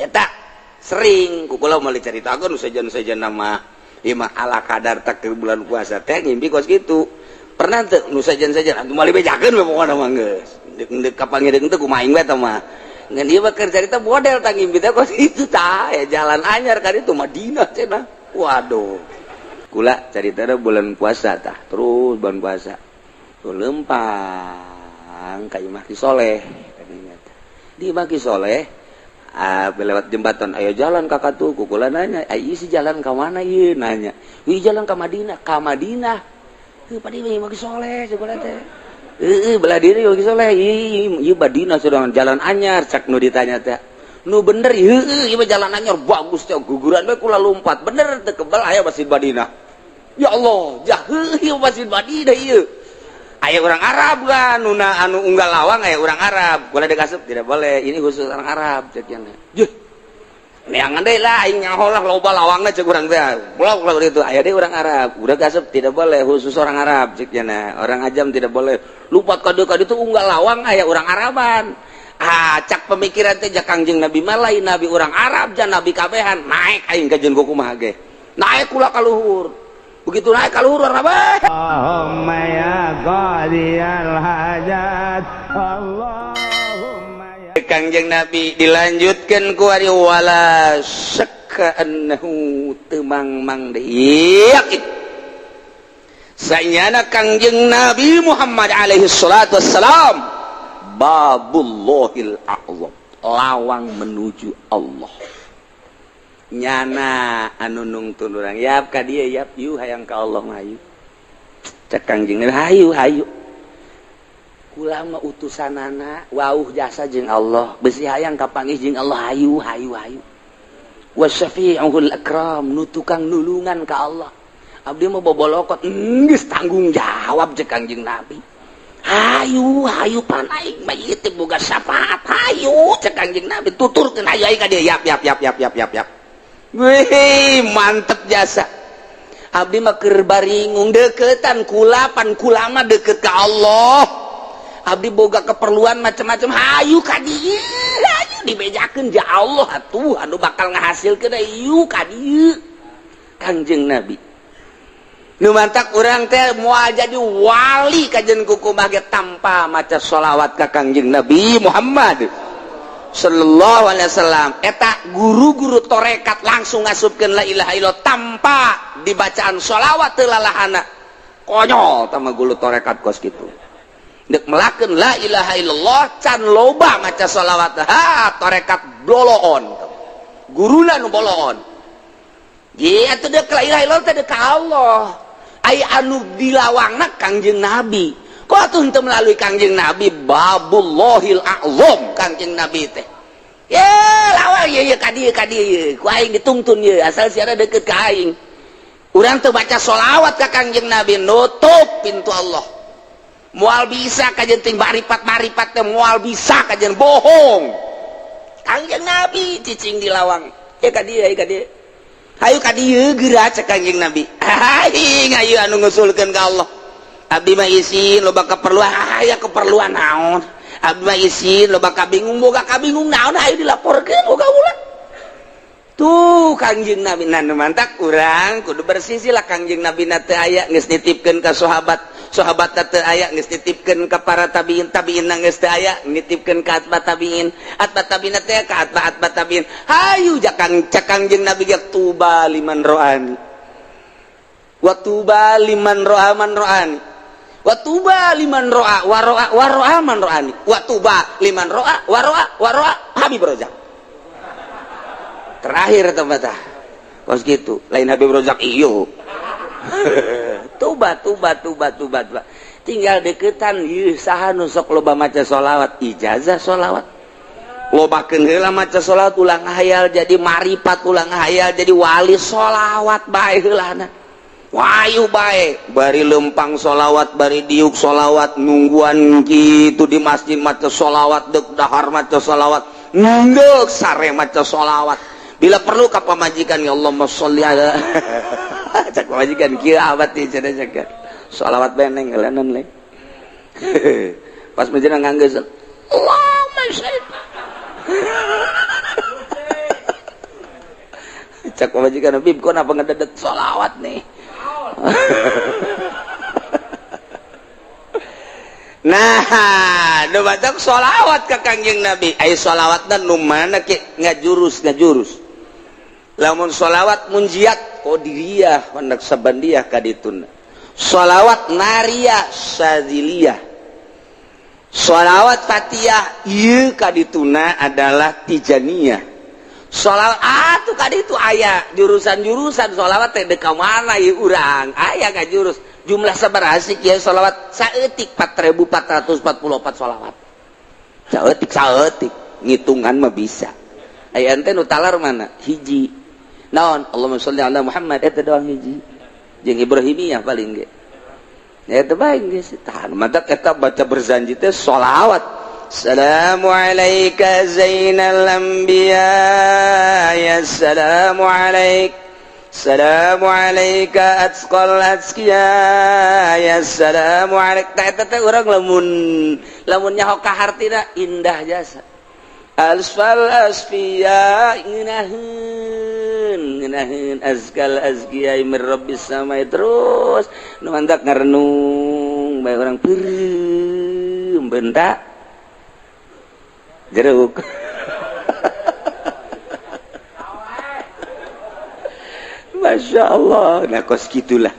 Eta sering ku kula mau dicaritakeun sejen-sejen nama ieu mah ala kadar tak bulan puasa teh ngimpi kos kitu. Pernah teu nu sejen-sejen atuh moal dibejakeun we pokona mah geus. Deuk kapan deuk teu kumaha aing we tah mah. Ngan ieu mah keur carita model tah ngimpi teh kos kitu tah ya jalan anyar kan itu Madinah cenah. Waduh. Kula carita bulan puasa tah, terus bulan puasa. Tuh lempang ka imah Ki Soleh tadinya teh. Di imah Ki Soleh ah, lewat jembatan ayo jalan kakak tuh kukula nanya, ayo si jalan ke mana ieu nanya. Wih jalan ke Madinah, ka Madinah. Heuh pada imah Ki Soleh cek teh. Heeh, belah diri Ki Soleh. Ieu Madinah sedang jalan anyar cak nu ditanya teh. Nu bener heueuh ieu jalan anyar bagus teh guguran we kula lompat. Bener teu kebal aya Masjid Madinah. Ya Allah, jah heueuh ieu Masjid Madinah ieu. Aya orang Arab kan, nuna anu unggal lawang aya orang Arab. Kula dikasup tidak boleh, ini khusus orang Arab cek nya. Juh. Neangan deui lah aing nyaho lah loba lawangna cek urang teh. Blok lah itu aya deui orang Arab. Udah kasup tidak boleh khusus orang Arab cek nya. Orang ajam tidak boleh. Lupat kade kade itu unggal lawang aya orang Araban. Ah, cak pemikiran teh ja Kangjeng Nabi mah lain nabi orang Arab jan nabi kabehan. Naik aing ka jeung kumaha ge. Naik kula ka luhur. Begitu naik ka luhur orang apa? Allahumma ya qadiyal hajat Allahumma ya Kangjeng Nabi dilanjutkan ku ari wala syakka annahu teu mang-mang deui yakin. Sanyana Kangjeng Nabi Muhammad alaihi salatu wassalam babullahil a'zam, lawang menuju Allah. Nyana anu nungtun urang yap ka dieu yap yu hayang ka Allah mah hayu. Cek Kangjeng Nabi hayu hayu. Kula mah utusanana wauh jasa jeung Allah, besi hayang kapanggih jeung Allah hayu hayu hayu. Wasyafi'ul akram nu tukang nulungan ka Allah. Abdi mah bobolokot geus tanggung jawab cek Kangjeng Nabi. Hayu hayu pan aing mah ieu teh boga syafaat hayu cek Kangjeng Nabi tuturkeun hayu aing ka dieu yap yap yap yap yap yap yap. Wih, mantep jasa. Abdi mah keur baringung deketan kula pan kula mah deket ka Allah. Abdi boga keperluan macam-macam hayu ka dieu hayu dibejakeun ja Allah atuh anu bakal ngahasilkeun hayu ka dieu. Kangjeng Nabi. Nu mantak urang teh moal jadi wali kajen kukumaha ge tanpa maca sholawat ka Kangjeng Nabi Muhammad sallallahu alaihi wasallam. Eta guru-guru torekat langsung ngasupkeun la ilaha illallah tanpa dibacaan sholawat teu lalahana. Konyol tah mah guru torekat kos kitu. Dek melakeun la ilaha illallah can loba maca sholawat ha torekat boloon. Guruna nu boloon. Ye atuh dek la ilaha illallah teh dek ka Allah. Ai anu dilawangna Kangjeng Nabi. Kok atuh henteu melalui Kangjeng Nabi babullahil a'zam Kangjeng Nabi teh. Ye lawang ye ye ka dieu ka dieu ye. Ku aing dituntun ye asal siara deket ka aing. Urang teu baca sholawat ka Kangjeng Nabi nutup pintu Allah. Moal bisa kajen ting maripat-maripat teh moal bisa kajen bohong. Kangjeng Nabi cicing di lawang. Ya ka dieu ka dieu. Hayu ka dieu geura cek Kangjeng Nabi. Aing hayu anu ngusulkeun ka Allah. Abdi mah isin loba keperluan, aya keperluan naon? Abdi mah isin loba kabingung, boga kabingung naon hayu dilaporkeun boga ulah. Tuh Kangjeng Nabi nu mantak urang kudu bersisi lah Kangjeng Nabi na teu aya geus nitipkeun ka sahabat, sahabat teu aya geus nitipkeun ka para tabiin, tabiin geus teu aya nitipkeun ka atba tabiin, atba tabiin teh ka atba atba tabiin. Hayu jakang cek Kangjeng Nabi ge tuba liman ro'ani. Wa tuba liman ro'a man ro'ani. Wa tuba liman ro'a wa ro'a wa ro'a man ro'ani. Wa tuba liman ro'a wa ro'a wa ro'a Habib Rozak. Terakhir tempat ah. Kos gitu, lain Habib Rozak iyo. Tuba tuba tuba tuba tuba. Tinggal deketan ieu saha nu sok loba maca sholawat, ijazah sholawat. Lobakeun heula maca sholawat ulang hayal jadi maripat ulang hayal jadi wali sholawat bae heulana. Wayu bae bari lempang sholawat bari diuk sholawat nungguan gitu di masjid maca sholawat dek dahar maca sholawat ngeuk sare maca sholawat bila perlu ka pamajikan ya Allah sholli ala cak pamajikan kieu abad teh cenah cak sholawat beneng ngelanan le pas menjelang nganggeus Allahumma sholli. Cek pamajikan, "Bib, kok napa ngededet sholawat nih?" Nah, nu baca sholawat ka Kangjeng Nabi. Ayo sholawatna nu mana ke ngajurus ngajurus. Lamun sholawat munjiat qadiriyah naqsabandiyah kadituna. Sholawat nariyah syadziliyah. Sholawat fatiyah ieu kadituna adalah tijaniyah. Sholawat atuh kaditu aya jurusan-jurusan sholawat teh deuk ka mana ieu urang aya ngajurus. Jumlah sabaraha sih kieu sholawat saeutik 4444 sholawat. Saeutik saeutik ngitungan mah bisa. Aya ente nu talar mana? Hiji. Naon? Allahumma sholli ala Muhammad eta doang hiji. Jeung Ibrahimiyah paling ge. Eta bae geus tah matak eta baca berzanji teh sholawat. Assalamu alayka zainal anbiya ya assalamu alaik assalamu alayka atqal atqiya ya assalamu alaik. Tah eta teh urang lamun lamun nyaho ka hartina indah jasa. Asfal asfiya ngeunaheun ngeunaheun azkal azkiya mir rabbis samai terus nu mantak ngarenung bae urang peureum bentak jeruk. Masya Allah, nah kos gitulah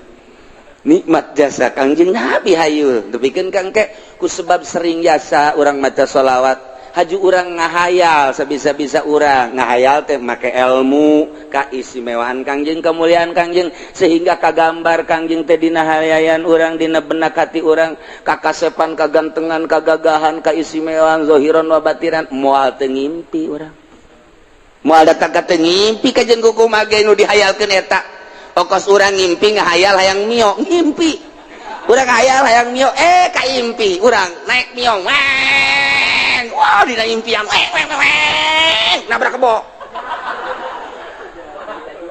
nikmat jasa Kangjeng Nabi hayu. Depikeun kang ke ku sebab sering jasa urang maca sholawat, haju urang ngahayal sabisa-bisa urang ngahayal teh make ilmu kaistimewaan Kangjeng, kemuliaan Kangjeng, sehingga kagambar Kangjeng teh dina hayayan urang, dina benak hati urang, kakasepan, kagantengan, kagagahan, kaistimewaan zahiran wa batinan, moal teu ngimpi urang. Moal datang ka teu ngimpi kajen kumaha ge nu dihayalkeun eta. Okos urang ngimpi ngahayal hayang mio, ngimpi. Urang hayal hayang mio, kaimpi urang naik mio. Weng. Wah, dina impian weng weng weng nabrak kebo.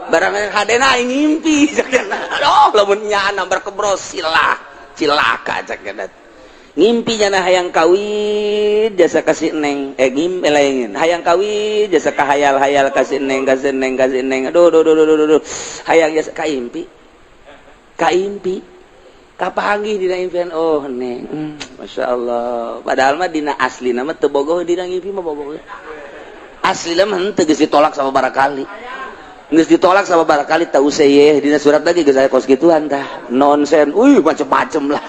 Barang hadena aing ngimpi cakna. Aduh, lamun nyaan nabrak kebo silah, cilaka cakna. Ngimpi nyana hayang kawin jasa kasih neng, ngimpi lain hayang kawin jasa kahayal-hayal kasih neng kasih neng kasih neng, aduh duh duh duh duh duh hayang jasa kaimpi kaimpi kapanggih dina impian, oh neng, Masya Allah. Padahal mah dina asli nama teu bogoh, dina ngimpi mah bogoh. Asli mah henteu, geus ditolak sama barakali, geus ditolak sama barakali, teu usah dina surat lagi geus aya kos gituan tah nonsen, uih macem-macem lah.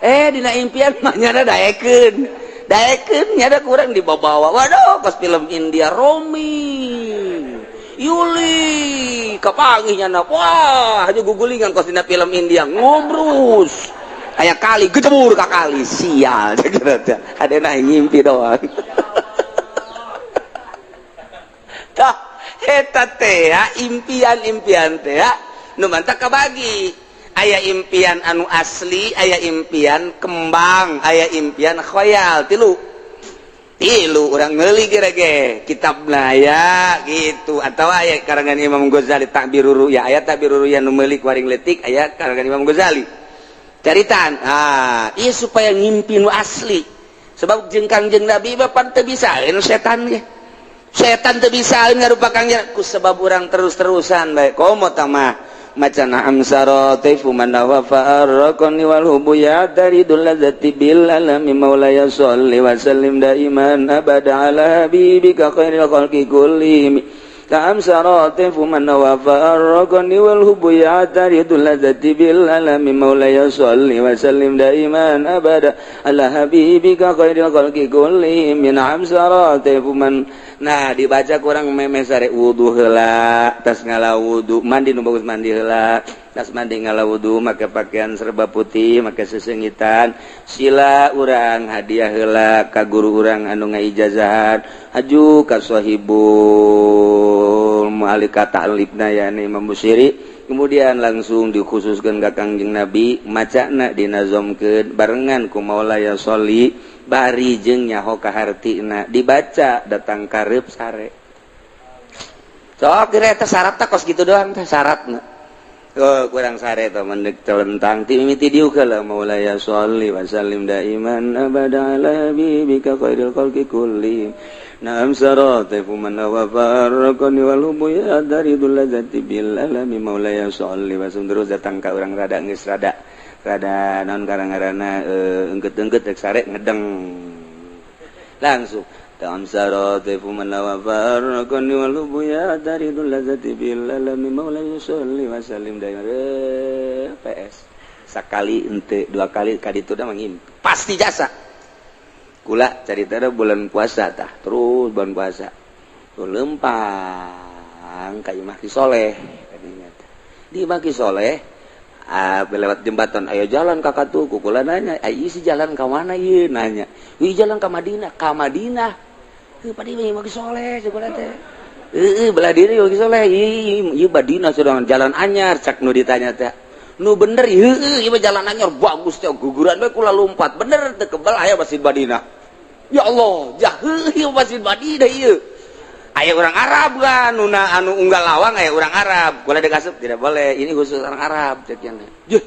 Dina impian mah nyana daekeun daekeun nyana kurang dibawa-bawa. Waduh, kos film India Romi Yuli kapanggih nyana, wah hanya gugulingan kos dina film India ngobrus aya kali gejebur ka kali sial hadena ngimpi doang. Tah eta teh impian-impian teh nu mantak kabagi. Aya impian anu asli, aya impian kembang, aya impian khoyal, tilu tilu urang ngeuli ge kitabna ya gitu. Atau aya karangan Imam Ghazali Ta'birur Ru'ya, aya Ta'birur Ru'ya nu meulik waring leutik, aya karangan Imam Ghazali caritaan. Ah, ieu supaya ngimpi nu asli. Sebab jeung Kangjeng Nabi mah pan teu bisaeun setan ge. Setan teu bisaeun ngarupa Kangjeng ku sebab urang terus-terusan bae komo tah maca na'am saratifu man wa fa'arraqani wal hubu ya taridul ladzati bil alami maulaya sholli wa sallim daiman abada ala habibika khairil khalqi kullihim. Na'am saratifu man wa fa'arraqani wal hubu ya taridul ladzati bil alami maulaya sholli wa sallim daiman abada ala habibika khairil khalqi kullihim. Na'am saratifu man. Nah dibaca kurang meme sare wudu heula, tas ngala wudu, mandi nu bagus mandi heula, tas mandi ngala wudu make pakaian serba putih, make sesengitan, sila urang hadiah heula ka guru urang anu ngaijazahan, haju ka sahibul mu'alika ta'libna yani Imam Busiri, kemudian langsung dikhususkeun ka Kangjeng Nabi, macana dinazomkeun barengan ku Maulaya sholli bari jeung nyaho ka hartina dibaca datang karep sare. Sok kira eta syaratna kos gitu doang teh syaratna. Oh, kurang sare to mendek telentang ti mimiti diuk lah maulaya sholli wa sallim daiman abada ala habibika khairil khalqi kulli. Naam saratifu man wa farqani wal hubu ya daridul ladzati bil alami maulaya sholli wa sallim. Terus datang ka urang rada geus rada rada naon karang-karana engket-engket rek sare ngedeng langsung ta'am saratifu man wa farqani wal hubu ya daridul ladzati bil alami maulaya sholli wa sallim daiman. PS sakali ente dua kali kaditu da mangimpi pasti jasa. Kula carita bulan puasa tah terus bulan puasa tuh lempang ka imah Ki Soleh kadinya teh. Di imah Ki Soleh lewat jembatan ayo jalan kakak tuh kukula nanya ayo si jalan ka mana ieu nanya wih jalan ka Madinah ka Madinah heuh pada imah Ki Soleh kula teh heuh belah diri Ki Soleh ieu Madinah sedang jalan anyar cak nu ditanya teh nu bener heuh ieu jalan anyar bagus teh guguran we kula lompat bener teu kebal aya Masjid Madinah. Ya Allah, jah heuh Masjid Madinah ieu. Aya urang Arab kan nuna anu unggal lawang aya urang Arab. Kula dikasup tidak boleh, ini khusus orang Arab cek nya. Juh.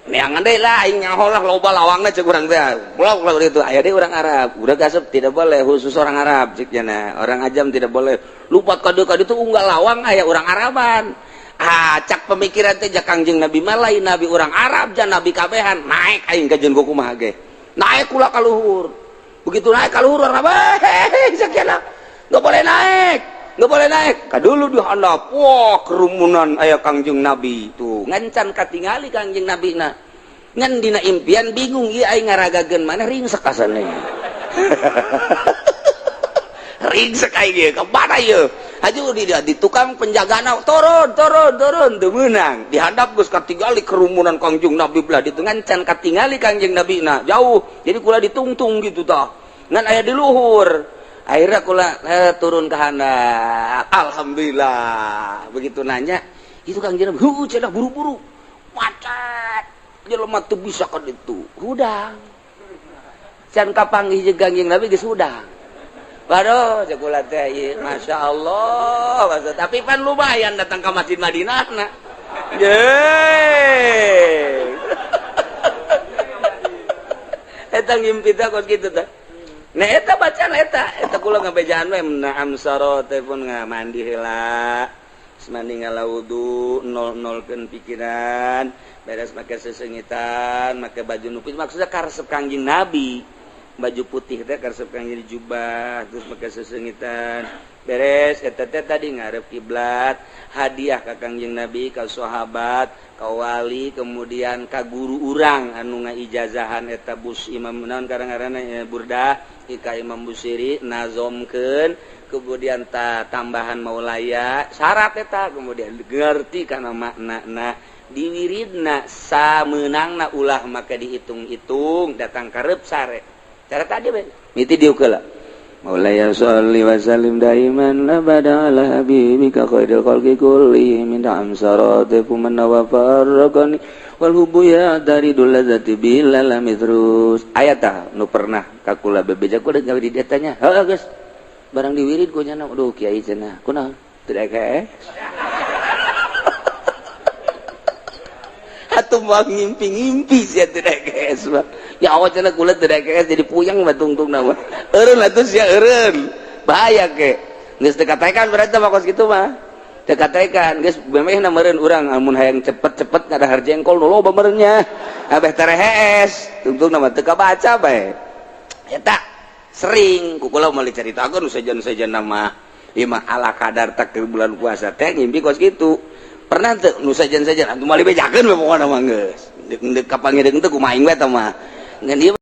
Neangan deui lah aing nyaho lah loba lawangna cek urang teh. Kula kula itu aya deui urang Arab. Udah kasup tidak boleh khusus orang Arab cek nya. Orang ajam tidak boleh. Lupat ka dieu unggal lawang aya urang Araban. Ah, cak pemikiran teh ja Kangjeng Nabi mah lain nabi urang Arab jan nabi kabehan naik aing ka jeung kumaha ge. Naik kula ka luhur. Begitu naik ka luhur urang hehehe sakieu nggak boleh naik, nggak boleh naik. Ka dulu di handap, wah kerumunan aya Kangjeng Nabi tuh. Ngancan katingali Kangjeng Nabi na. Ngan dina impian bingung ieu aing ngaragageun mana ringsek asana. Ringsek aing ieu ka mana ieu? Aju di tukang penjagana turun turun turun teu meunang. Dihadap geus katingali kerumunan Kangjeng Nabi belah ditu ngancan katingali Kangjeng Nabi na jauh. Jadi kula ditungtung gitu tah. Ngan aya di luhur. Akhirnya kula turun ke handap. Alhamdulillah. Begitu nanya, itu Kangjeng Nabi, heuh cenah buru-buru. Macet. Jelema teu bisa ka ditu. Hudang. Can kapanggih jeung Kangjeng Nabi geus hudang. Waduh, cek kula teh ieu, Masya Allah. Tapi pan lumayan datang ke Masjid Madinah na. Yeay. Eta ngimpi teh kos kitu teh. Nah eta bacaan eta, eta kula ngabejaan we naam saro teh pun mandi heula. Mandi ngala wudu, nol-nolkeun pikiran, beres make sesengitan, make baju nu putih, maksudnya karesep Kangjeng Nabi. Baju putih teh karesep Kangjeng jubah, terus make sesengitan. Beres eta teh tadi ngarep kiblat, hadiah ka Kangjeng Nabi, ka sahabat, ka wali, kemudian ka guru urang anu ngaijazahan eta bus Imam naon karang-karangna Burdah, ka Imam Busiri nazomkeun, kemudian ta tambahan maulaya syarat eta kemudian ngerti kana maknana diwiridna samenangna ulah maka dihitung-hitung datang karep sare cara tadi we miti diuk heula maulaya sholli wa sallim daiman abada ala habibika khairil khalqi kulli min amsaratifu man wa farraqani wal hubu ya daridul ladzati bil alami. Terus aya tah nu pernah ka kula bebeja kula gawe di detanya heuh geus barang diwirid ku nya aduh kiai cenah kunaon teu daek atuh moal ngimpi-ngimpi sia teu daek mah ya Allah cenah kula teu daek jadi puyeng mah tungtungna mah eureun atuh sia eureun bahaya ke geus teu katakan berarti mah kos kitu mah teu katakan geus memehna meureun urang amun hayang cepet-cepet ngadahar jengkol nu loba meureunnya abeh terehees tungtungna mah teu kabaca bae eta sering ku kula moal dicaritakeun sejen-sejen nama ieu mah ala kadar tak ke bulan puasa teh ngimpi kos kitu pernah teu nu sejen-sejen atuh moal dibejakeun we pokona mah geus deuk kapanggih deuk teu kumaha aing we tah mah ngan ieu.